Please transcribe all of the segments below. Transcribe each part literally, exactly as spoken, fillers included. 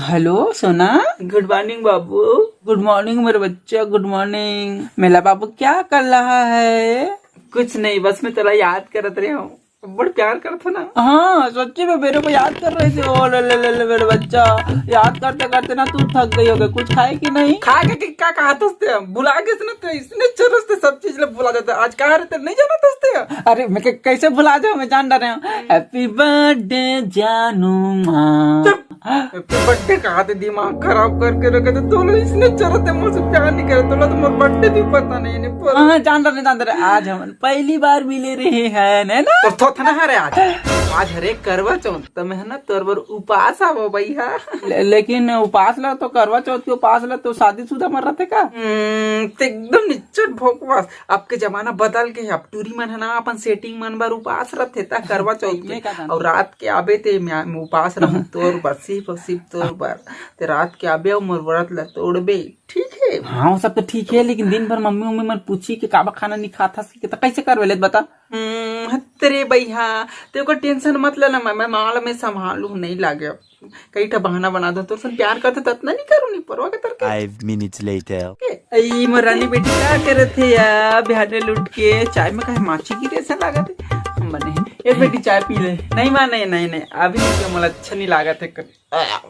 Hello सोना। गुड morning बाबू। गुड morning मेरे बच्चा, गुड मॉर्निंग। मेला बाबू क्या कर रहा है? कुछ नहीं, बस मैं तोला याद करत रहे हूँ। बड़ प्यार करत हो ना। हाँ, सच्ची में मेरे को याद कर रहे थे। ओ ले ले ले ले मेरे बच्चा, याद करते करते ना तू थक गई होगी। कुछ खाए कि नहीं? खा के कि-, का कहा थस ते? भुला गे ना तो इसने चरस ते सब चीज ले भुला जाता है। आज कहा रहते नहीं जाना थस ते? अरे मैं कै-, कैसे भुला जाऊँ, मैं जान रहे हूँ। हैप्पी बर्थडे जानू माँ। चुप। हैप्पी बर्थडे कहा थे, दिमाग खराब करके रखे थे। तोला इसने चरस ते मुझसे प्यार नहीं करे, तोला तो मोर बर्थडे भी पता नहीं है, नहीं पता। हाँ, जान रहे, जान रहे। आज हम पहली बार मिले रहे हैं, है ना? तो थोथना हरे आज। आज हरे करवा चौथ, त मैं है ना तोर बर उपास आवो भैया। ले-, लेकिन उपास ला तो, करवा चौथ के उपास ला तो शादीशुदा मन रथे का? हम्म, ते एकदम निच्चट भोकवास। अब के जमाना बदल गे हे, अब टूरी मन है ना अपन सेटिंग मन बर उपास रथे ता करवा चौथ के। मैं का जानथों? और रात के आबे ते मैं, मैं उपास रहूं तोर बर, सिर्फ और सिर्फ तोर बर। ते रात के आबे और मोर व्रत ला तोड़बे, ठीक है? हाँ, वो सब तो ठीक है, लेकिन दिन भर मम्मी उम्मी मन पूछी कि काबर खाना नहीं खाथस, कि तो कैसे करवे ले बता? हम्म, तेरे भैया, ते ओकर टेंशन मत ले ना, मैं, मैं माल में संभालू नहीं लागे। कई ठा बहाना बना दो, तोर सन प्यार करते त अतना नहीं करू, नहीं परवा के तरके। Five minutes later. के, ई मोर रानी बेटी का करत हे या, बिहाने लुट के चाय में काहे माछी गिरे असन लागत हे। हम बने, ए बेटी चाय पी ले। नहीं माँ, नहीं, नहीं, नहीं, अभी नहीं, मोला अच्छा नहीं लागत हे।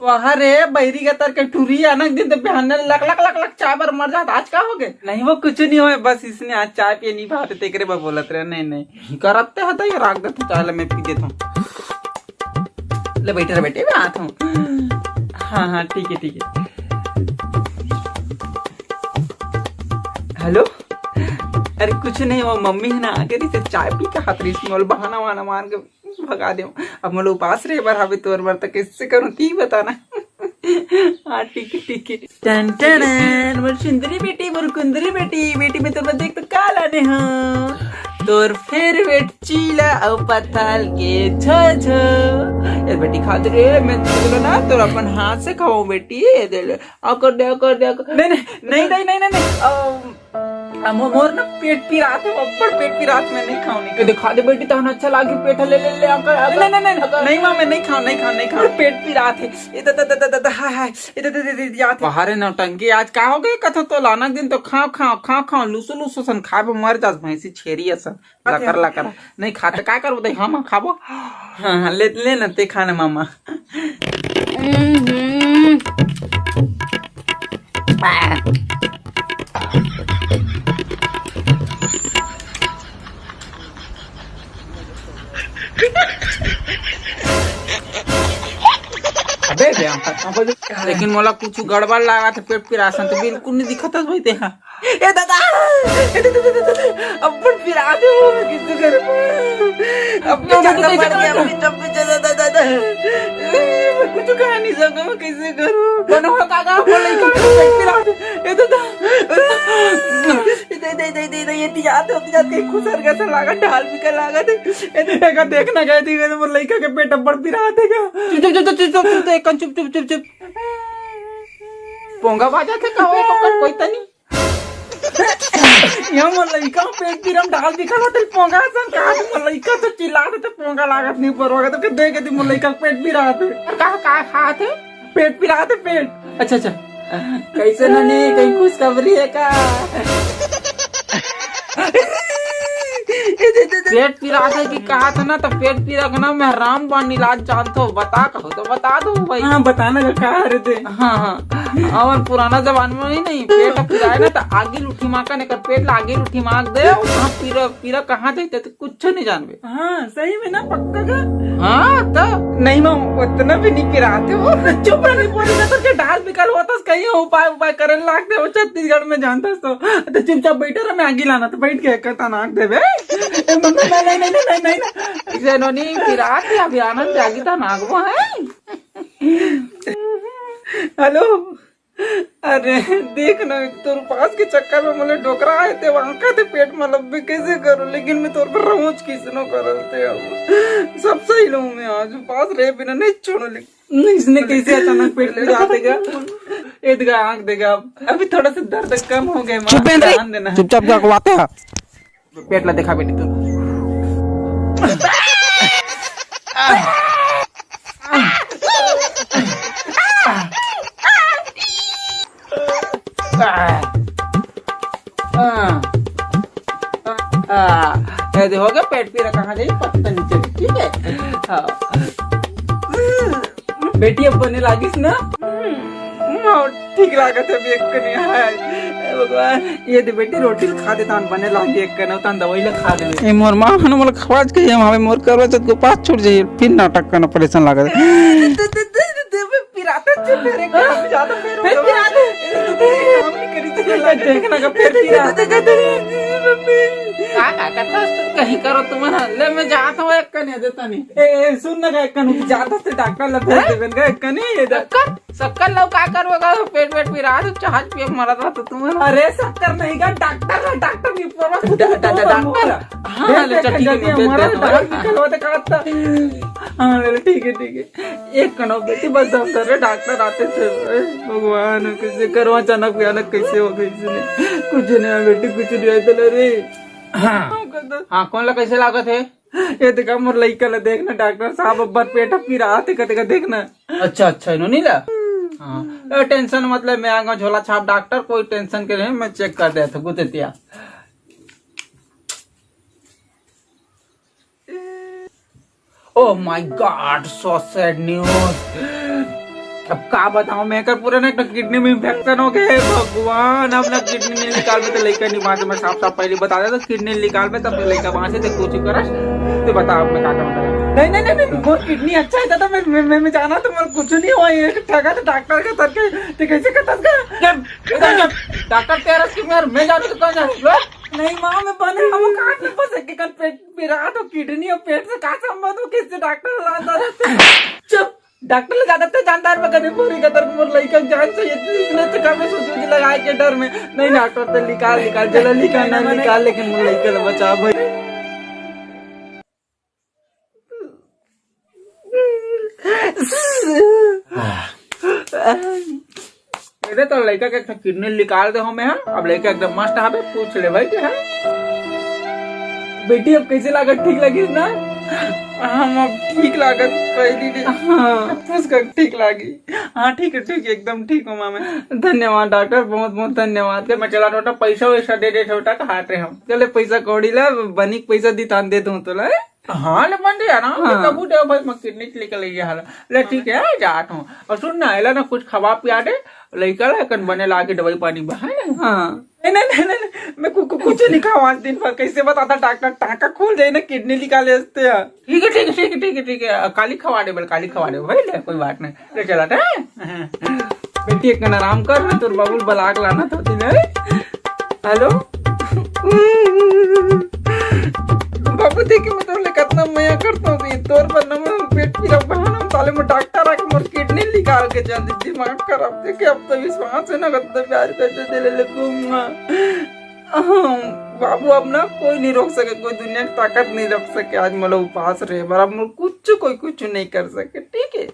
वाह रे, बहिरी के तरके टूरी अनक दिन तो बिहाने लक लक लक लक चाय बर मर जात, आज का हो गे? नहीं, वो कुछ नहीं होय, बस इसने आज चाय पिए नहीं भाते, तेकरे बर बोलत रहे। नहीं, नहीं, करते हता ये राख देते चाय ला, मैं पी देता हूँ। ले बैठे रह बेटे, मैं आता हूँ। हाँ, हाँ, ठीक है, ठीक है। हेलो, अरे कुछ नहीं, वो मम्मी है ना आगे रही से चाय पी के हाथ रही, इसमें बहाना वहाना मार के भगा देव। अब मोला उपास रहे बर हावे तोर बर, त कैसे करूं, ती बता ना। हाँ, ठीक है, ठीक है। टन टन, मोर सुंदरी बेटी, मोर कुंदरी बेटी, बेटी मैं तोर बर देख तो का लाने हूँ, तोर फेवरेट चीला अउ पताल के झोझो। ए बेटी खा दे रे, मैं तोला ना तोर अपन हाथ से खवाऊं बेटी, ये दे ले, आ कर दे, आ कर दे, आ कर, नहीं, नहीं, नहीं, नहीं, नहीं, नहीं, नहीं, अम, आ, मो-, मोर ना पेट पिरात हे, अब्बड़ पेट पिरात, मैं नहीं खाऊं, नहीं। ए, दिखा दे बेटी, तहन अच्छा लागी, पेट ले, ले, ले, अंकल, अंकल, नहीं, नहीं, नहीं, अंकल। नहीं, माँ, मैं नहीं खाऊं, नहीं खाऊं, नहीं खाऊं, पेट पिरात हे। ए, दा, दा, दा, दा, दा, दा, हाय, हाय, ए, दा, दा, दा, दा, याद हे। बाहरे नौटंकी, आज का हो गे? कथो तो लाना दिन तो खाओ, खाओ, खाओ, खाओ, लुसु, लुसु सन खाए बर मर जास, भैंसी छेरी असन, लकर, लकर। नहीं खाते, का करबो, दे, हम खाबो। हाँ, हाँ, ले, ले ना, ते खाना, मामा। हम्म। अबे बे, हम खत्म हो जाए। लेकिन मोला कुछ गड़बड़ लागत हे, पेट पिरासन तो बिल्कुल नहीं दिखत हे भाई, तेहा। ए दादा, ए दादा, दादा, दादा, अब्बड़ पिरात हे, मैं किसे करूं? अब तो ज्यादा बढ़ गया, अभी जब भी ज्यादा, दादा, दादा। ए, मैं कुछ कहा नहीं सकूं, मैं कैसे करूं? बनो हो काका, बोले, इतना पेट पिरात हे। ए दादा। दे, दे, दे, दे, दे, ये तिजात हे, तिजात हे, खुसर के ऐसा लागत, ढाल भी का लागत हे। ए, देखा, देखना गए थे, मोर लइका के पेट अब्बड़ पिरात हे का? चुप, चुप, चुप, चुप, चुप, चुप, चुप, चुप, चुप, चुप। पोंगा बाजा थे का, ओए, कोई, कोई तनी। ये मोर लइका पेट पिरात, ढाल भी का लागत हे, पोंगा सन का, मोर लइका तो चिल्ला रहे थे, पोंगा लागत नहीं, पर होगा तो के दे के दी, मोर लइका पेट पिरात हे। का, का खात हे? पेट पिरात हे, पेट। अच्छा, अच्छा। कैसे नोनी, कहीं खुशखबरी हे का? पेट पिरात हे कि कहा था ना, तो पेट पिरा के ना मैं रामबाण इलाज जानथों, बता कहो तो बता दूं भाई। हाँ, बताना का, का हरे दे। हाँ, हाँ। और पुराना जमाना में ही नहीं, पेट पिराए ना तो आगी लुठी मार का, नहीं कर पेट ला आगी लुठी मार दे, वहाँ पीरा, पीरा कहाँ जाते तो कुछ नहीं जानबे। हाँ, सही में ना, पक्का का? हाँ, तो? नहीं माँ, उतना भी नहीं पिरात हे वो। चुप रह, नहीं बोली ना, तो क्या ढाल बिकल होता, कहीं उपाय, उपाय करने लागते हो, छत्तीसगढ़ में जानता तो। तो चुपचाप बैठे रह, मैं आगी लाना, तो बैठ के एक नाक देबे। ए, मम्मी, नहीं, नहीं, नहीं, नहीं, नहीं, नहीं। इसे नोनी पिरात हे, अभी आनंद जागी था नागवा है। हेलो। अरे, देख ना, तोर उपास के चक्कर में मोला डोकरा आए थे, वहां का थे पेट में लब्बे कैसे करूं, लेकिन मैं तोर पर रहोच किसनो करल थे अब। सब सही लूं मैं आज, उपास रहे बिना नहीं छोड़ो, लेकिन इसने कैसे अचानक पेट पिरात हे का? ए देगा, आंख देगा, अभी थोड़ा सा दर्द कम हो गया, माँ, चुप बे, ध्यान देना। चुपचाप गकवाते हैं। पेट ला देखा बेटी तू। हाँ। हाँ, ये दे हो गया, पेट पीरा कहाँ जाही, पता नहीं चली, ठीक है? हाँ। बेटी, अब बने लागिस ना? हम्म, ठीक लागत हे, अभी एक कनी हे। हे भगवान, ये दे बेटी, रोटी ल खा दे, तान बने लागे एक कनी, तान दवाई ल खा दे। ए, मोर माँ हन मोला खवाज के, हम हवे मोर करवा चौथ के उपास छूट जाही, फिर नाटक करना परेशान लागत हे। दे, दे, दे, दे, दे, मैं पिराता चुप करे, काम ज्यादा फिर फिर होगा। पिराता। ए, तू तो ये काम नहीं करी, तुझे लगा। देखना का फिर पिराता। दे, दे, दे, दे, मम्मी। का, का, का, कहीं करो तुम ना। ले, मैं जाता हूँ, एक कनी दे तनी। ए, ए, सुन ना, एक कनी जाता से डॉक्टर ल भेज देबे ना, एक कनी ये दे। शक्कर, शक्कर लो का करबो का? पेट वेट पिरात हे, चाह पिए मरत रहा तो तुम। अरे शक्कर नहीं का, डॉक्टर है, डॉक्टर नहीं, पूरा डा-, डा-, डा-, डॉक्टर। हाँ, ले, चल, ठीक है, मैं भेज देता हूँ। डॉक्टर निकलवा दे, कहा था। हाँ, ले, ठीक है, ठीक है। एक कनो बेटी, बस दम धर रे, डॉक्टर आते थे। ए, भगवान, कैसे करो अचानक, भयानक कैसे हो गई इसने? कुछ नहीं है बेटी, कुछ नहीं है, चलो रे। हाँ। हाँ, कौन ला कैसे लागत हे? ये देखा, मोर लइका ला देखना, डॉक्टर साहब, अब्बड़ पेट पीरात हे, कते का देखना। अच्छा, अच्छा, इन्हों नहीं ला? हाँ। ए, टेंशन मतलब, मैं आगा झोला छाप डॉक्टर, कोई टेंशन के नहीं, मैं चेक कर देता हूँ, गुते तिया। Oh my God, so sad news। अब का बताऊं मैं, एकर पूरा ना तो किडनी में इन्फेक्शन हो गए। हे भगवान, अब ना किडनी निकालबे तो लइका नहीं बांचे। मैं साफ साफ पहले बता देता, किडनी निकालबे तब तो लइका बांचे, ते कुछ करस। ते बता, अब मैं का करूं? नहीं, नहीं, नहीं, नहीं, मोर किडनी अच्छा है दादा, मैं, मैं, मैं, मैं जाना तो मोर कुछ नहीं हुआ, ये ठगा तो डॉक्टर का तरके, ते कैसे करता का? जब, जब, जब डॉक्टर तेरा की मैं, मैं जानू तो कौन जानू? नहीं माँ, मैं बने, हम काट में फंसे के कल पेट पिरा तो किडनी और पेट से का संबंध हो, किससे डॉक्टर लाता रहते? चुप, डॉक्टर ले जाता तो जानदार में कभी पूरी कतर मोर लइका जान से ये इसने तो कभी सूजी उजी लगाए के डर में। नहीं डॉक्टर, ते निकाल, निकाल, चलो निकाल ना, निकाल, लेकिन मोर लइका ले बचा भाई। अरे तो लइका के एक ठो किडनी निकाल दे हो मैं, हाँ? अब लइका एकदम मस्त हवे, पूछ ले भाई के, हाँ? बेटी, अब कैसे लागत, ठीक लगिस ना? हम अब ठीक लागत, पहली दिन। हाँ। पूछ कर ठीक लागी। हाँ, ठीक है, ठीक है, एकदम ठीक हो माँ मैं। धन्यवाद डॉक्टर, बहुत बहुत धन्यवाद। मैं चला थोड़ा पैसा वैसा दे दे, छोटा कहात रहे हम। चले पैसा कौड़ी ला, बनी पैसा दी तान दे दूँ तो ला। हाँ, ले बन दे यार, हाँ, हाँ। कबू दे भाई, मैं किडनी निकल गई हाल। ले ठीक है, जात हूँ। और सुन ना, एला ना कुछ खवा पिया दे, लइका ला कन बने लागे दवाई पानी बा, है ना? हाँ। नहीं, नहीं, नहीं, नहीं, नहीं, मैं कु-, कु-, कुछ नहीं खाऊं आज दिन भर। कैसे बताता डॉक्टर, टाका खुल जाए ना, किडनी निकाले हंसते हैं। ठीक है, ठीक है, ठीक है, ठीक है, ठीक है। काली खवा दे, बोल, काली खवा दे भाई, ले, कोई बात नहीं। ले चला था। बेटी, एक कन आराम कर ना, तोर बाबू ल बलाक लाना तो दिन है। हेलो? बाबू, देखी, मैं तोर ले कतना मया करता हूँ, तोर बर ना मैं पेट पीरा बहाना, साले में डॉक्टर आके मोर किडनी निकाल के चल दी, दिमाग खराब। देखे, अब तो विश्वास है ना, कतना प्यार करते दिल ले घूमना। अहं, बाबू, अब ना कोई नहीं रोक सके, कोई दुनिया की ताकत नहीं रोक सके। आज मोला उपास रहे बर, अब मोर कुछ कोई कुछ नहीं कर सके, ठीक है?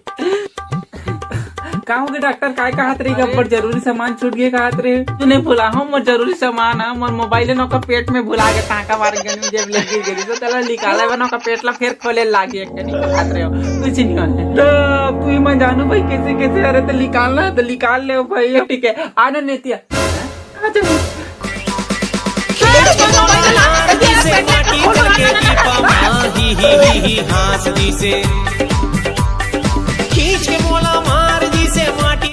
का हो गे डॉक्टर, काय कहत रही? अरे। अब्बड़ जरूरी सामान छूट गए कहत रहे। तू नहीं भुला हो, मोर जरूरी सामान है, मोर मोबाइल है ना, ओकर पेट में भुला के टाका मार के जेब ले गिर गई, तो तेला निकाले बना ओकर पेट ला फिर खोले लागी एक कनी कहत रहे हो, कुछ नहीं होने। तो तू ही मैं जानू भाई, कैसे कैसे, अरे तो निकालना है तो निकाल ले भाई, ठीक है, आना नेतिया।